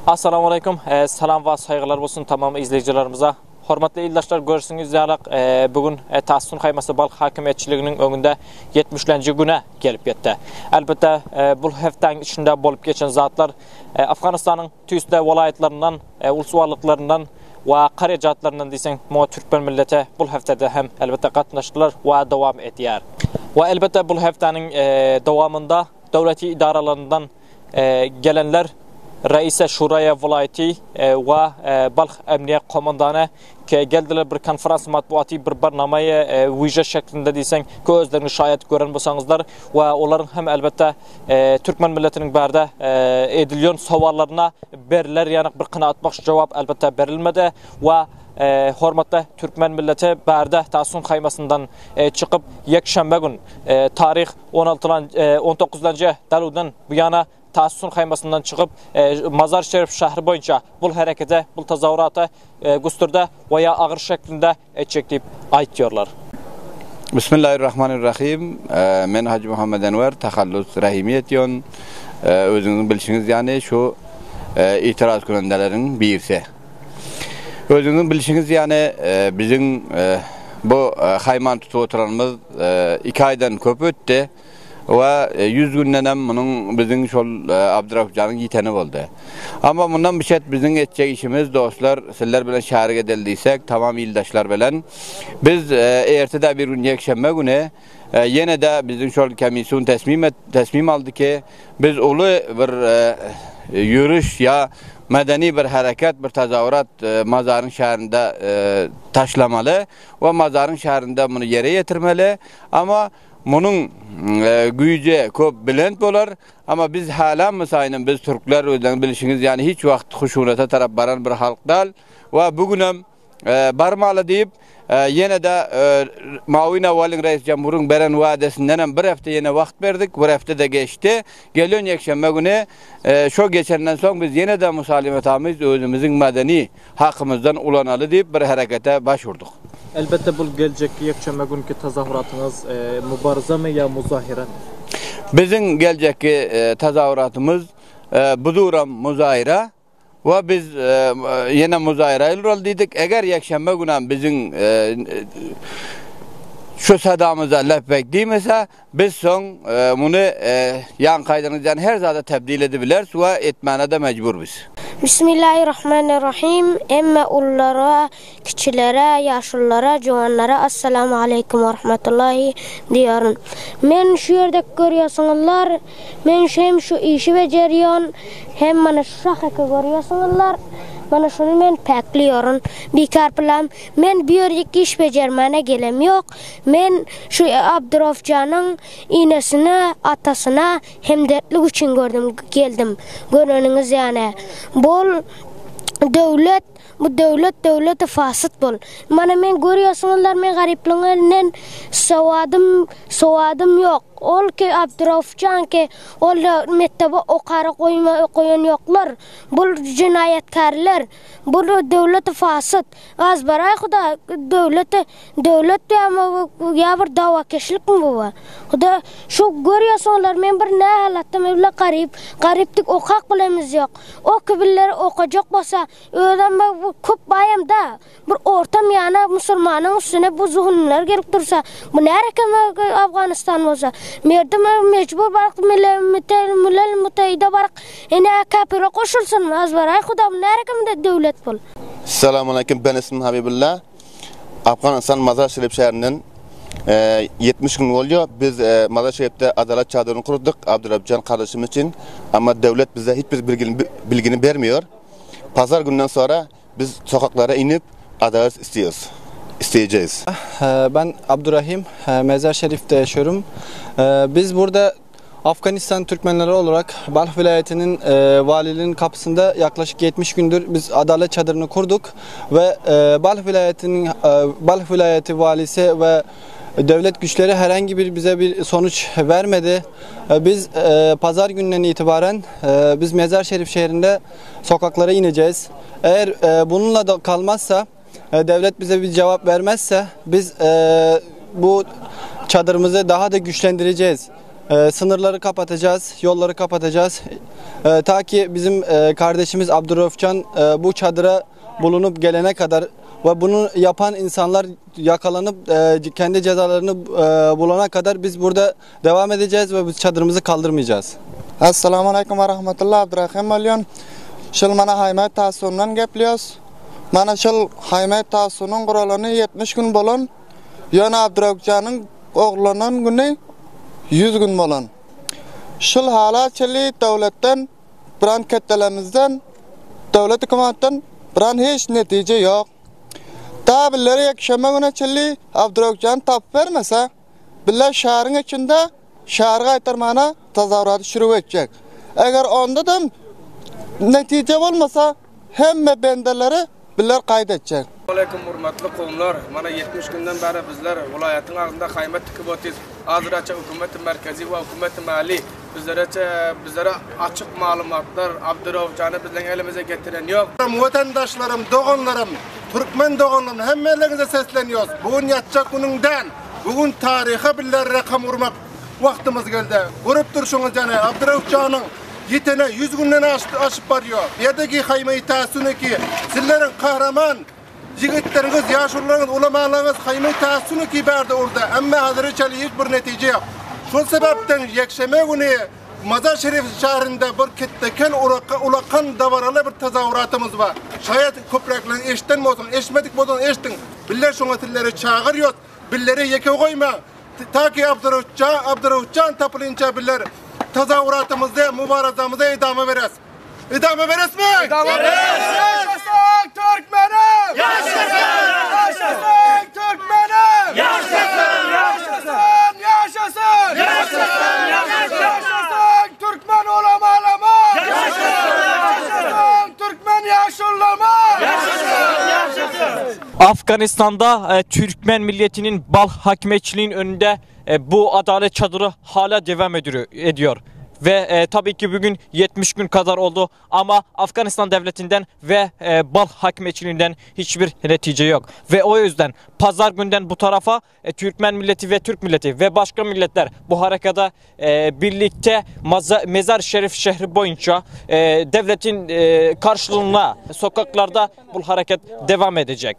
Assalamu aleýkum. Salam we saýgylar bolsun tamam izleýjilerimize. Hormatly ildeşler görşüňiz ýaly bu gün Tassun haýmasy Balh hakimiýetçiliginiň öňünde 70-lenji güne gelip ýetdi. Elbetde bu hepdäniň içinde bolup geçen zatlar Afganistanyň tüýsli welaýatlaryndan, ulsuwalyklaryndan we karejatlaryndan diýseň muňa türkmen milleti bu hepdede hem elbetde gatnaşdylar we dowam edýär. We elbetde bu hepdäniň dowamynda döwleti idaralaryndan gelenler Reise Şuraýa welaýaty we Balh Emniýe komandany ke geldiler bir konferans matbuaty bir barnamaýy wije şeklinde diýseň ki özleriňiz şaýat gören bolsaňyzlar we olaryň hem elbetde türkmen milletiniň bärde edilýän sowallaryna beriler ýanak bir kanaatbahş jogap elbetde berilmedi we hormatly türkmen milleti bärde Tasun haýmasyndan çykyp ýekşenbe gün taryh 16 19-njy daluwdan bu ýana Tasun haýmasyndan çykyp Mazar Şerif şähri boýunça bul herekete, bul tazawurata gusturda we ýa agyr şeklinde etjek diýip aýtýarlar. Bismillahirrahmanirrahim. Men Hajy Muhammet Enwer, tahallus Rahimi etýon. Özüňiziň bilşiňiz ýaly şu itiraz kürendeleriň birisi. Özüňiziň bilşiňiz ýaly biziň bu haýman tutup oturanymyz iki aýdan köp ötdi. We 100 gündenem munuň biziň şol Abdurauf janyň ýiteni boldy. Amma mundan bişet biziň etjek işimiz dostlar sizler bilen şärik edeli diýsek tamam ildeşler bilen biz erte-de bir gün ýekşenbe güni ýene-de biziň şol komissiýon tesmim tesmim aldy ki biz uly bir ýörüş ýa medeni bir hereket bir tezawurat mazaryň şäherinde taşlamaly we mazaryň şäherinde muny ýere ýetirmeli. Amma Munuň güýji köp belent bolar. Amma biz hala mysaýynam biz türkler özleňiz bilşiňiz ýaly hiç wagt huşunata tarap baran bir halk dal we bu günem barmaly diýip ýene-de Mawin Awaliň Reis Jemhuryň beren wadasindenem bir hepde ýene wagt berdik. Bir hepde-de geçdi. Gelen ýekşenbe güni şo geçenden soň biz ýene-de musalymatamyz özümiziň medeni hakymyzdan ulanaly diýip bir herekete baş urduk. Elbetde bul geljekki ýekşenbe günki tazahuratyňyz mubarzamy ýa muzahiremi? Biziň geljekki tazahuratymiz buduram muzahira we biz ýene muzahira uraly diýdik. Eger ýekşenbe günam biziň şu sadamyza lepbek diýmese, biz soň muny ýaňky aýdanyňyz ýaly her zada tebdil edibileris we etmäne-de mejbur biz. Bismillahirrahmanirrahim Hemme ululara, kiçilere, ýaşululara, juwanlara Assalamu aleýkum we rahmetullahi diýýärin. Men şu ýerde görýärsiňizler, men şu hem şu işi bejerýän, hem mana şu şahyky görýärsiňizler, mana şuny men päkleýärin. Bikar pylam, men bu ýerde iş bejermäne gelem ýok. Men şu Abdurofjanyň inesine, atasyna Hemdertlik üçin gördüm geldim. Göreniňiz ýane. Bol döwlet bu döwlet döwleti fasyt bol. Mana men görýärsiňizler men garyplygyň elinden sowadym sowadym ýok. Ol ki Abduraufjan ki ol mekdebe okara goýma goýan ýoklar. Bul jenaýatkärler. Bul döwleti fasyt. Azbaraý huda döwleti Döwlet ýa ýa bir dawakeşlikmi bu bar? Huda şu görýärsiňler men bir nähalatda men bile garyp, garypdyk okak bilemiz ýok. O kibiller okajak bolsa özem bir köp baýam da bir orta miýana musulmanyň üstüne bu zuhunlar gelip dursa bu närekem Afganistan bolsa merdim mejbur baryk mile milel mutaide baryk ene käpire goşulsyn azbaraý huda bu närekem döwlet bul. Salam aleýkum ben ismim Habibulla. Afganistan Mazar Şerif şäherinden 70 gün bolýar. Biz Mazar Şerifde adalat çadyryny kurduk Abdurabjan kardeşimiz üçin. Ama döwlet bize hiç bir bilgini, bilgini bermiyor. Pazar günden sonra biz sokaklara inip adalet istiyoruz. İsteyeceğiz. Ben Abdurrahim, Mezar Şerif'te yaşıyorum. Biz burada Afganistan Türkmenleri olarak Balh vilayetinin e, valiliğinin kapısında yaklaşık 70 gündür biz adalet çadırını kurduk ve e, Balh vilayetinin e, Balh vilayeti valisi ve devlet güçleri herhangi bir bize bir sonuç vermedi. E, biz e, pazar gününden itibaren e, biz Mezar Şerif şehrinde sokaklara ineceğiz. Eğer e, bununla da kalmazsa e, devlet bize bir cevap vermezse biz e, bu çadırımızı daha da güçlendireceğiz. E, sınırları kapatacağız, yolları kapatacağız. E, ta ki bizim e, kardeşimiz Abdurraufcan e, bu çadıra bulunup gelene kadar ve bunu yapan insanlar yakalanıp e, kendi cezalarını e, bulana kadar biz burada devam edeceğiz ve biz çadırımızı kaldırmayacağız. Assalamu aleýkum we rahmetullah Abdurrahim bolýan. Şul mana Haýmet Tasundan geplýos. Mana şul Haýmet Tasunyň guralany 70 gün bolan. Ýöne Abduraufjanyň ogurlanan güni 100 gün bolan. Şul hala çenli döwletden biran ketdelemizden döwlet hükümetden biran hiç netije ýok. Da bizleri ýekşenbe güne çenli Abduraufjany tapyp bermese, bizler şäheriň içinde şäher gaýtarmana tazawraty şürüp etjek. Eger onda da netije bolmasa, hemme bendeleri bizler gaýt etjek. Aleýkum hurmatly kowumlar. Mana 70 günden bäri bizler welaýatyň agzynda haýma tikip otyrys. Azraça hökümeti merkezi we hökümeti mahalli bizlere bizlere açyk maglumatlar Abdurraufjany bizleň elimize getiren ýok. Watandaşlarym, doganlarym, türkmen doganlarym hemmeleriňize seslenýos. Bu gün ýatjak günüň däl. Bu gün taryha biller rakam urmak wagtymyz geldi. Görüp durşuňyz ýane Abduraufjanyň ýetene 100 günden aşyp barýar. Ýerdeki haýmaýy täsüneki sizleriň kahraman Ýigitleriňiz, ýaşulularyňyz, ulamalaryňyz haýmy täsüni ki bärde urdy. Emma häzire çenli hiç bir netije ýok. Şol sebäpden ýekşenbe güni Mazar Şerif şäherinde bir ketdeken ulakan dabaraly bir tezawuratymyz bar. Şaýat köpräkleriň eşiden bolsaň, eşitmedik bolsaň eşdiň. Biller şoňa sizleri çagyrýos. Billeri ýeke goýmaň. Ta ki Abdurraufjan tapylynça biller tezawuratymyzda, mübarazamyza edama beres. Edama beresmi? Edama beres! Yaşasın Türkmenim! Yaşasın! Yaşasın Türkmenim! Yaşasın! Yaşasın! Yaşasın! Yaşasın! Yaşasın Türkmen ulamalama! Yaşasın! Yaşasın Türkmen ýaşullama! Yaşasın! Yaşasın! Afganistanda e, Türkmen milletinin Balh hakimiyetçiliğinin önünde e, bu adalet çadırı hala devam ediyor. Ve e, tabii ki bugün 70 gün kadar oldu ama Afganistan devletinden ve e, Balh hakimiyetçiliğinden hiçbir netice yok. Ve o yüzden pazar günden bu tarafa e, Türkmen milleti ve Türk milleti ve başka milletler bu harekada e, birlikte Maza, Mezar Şerif şehri boyunca e, devletin e, karşılığına sokaklarda bu hareket devam edecek.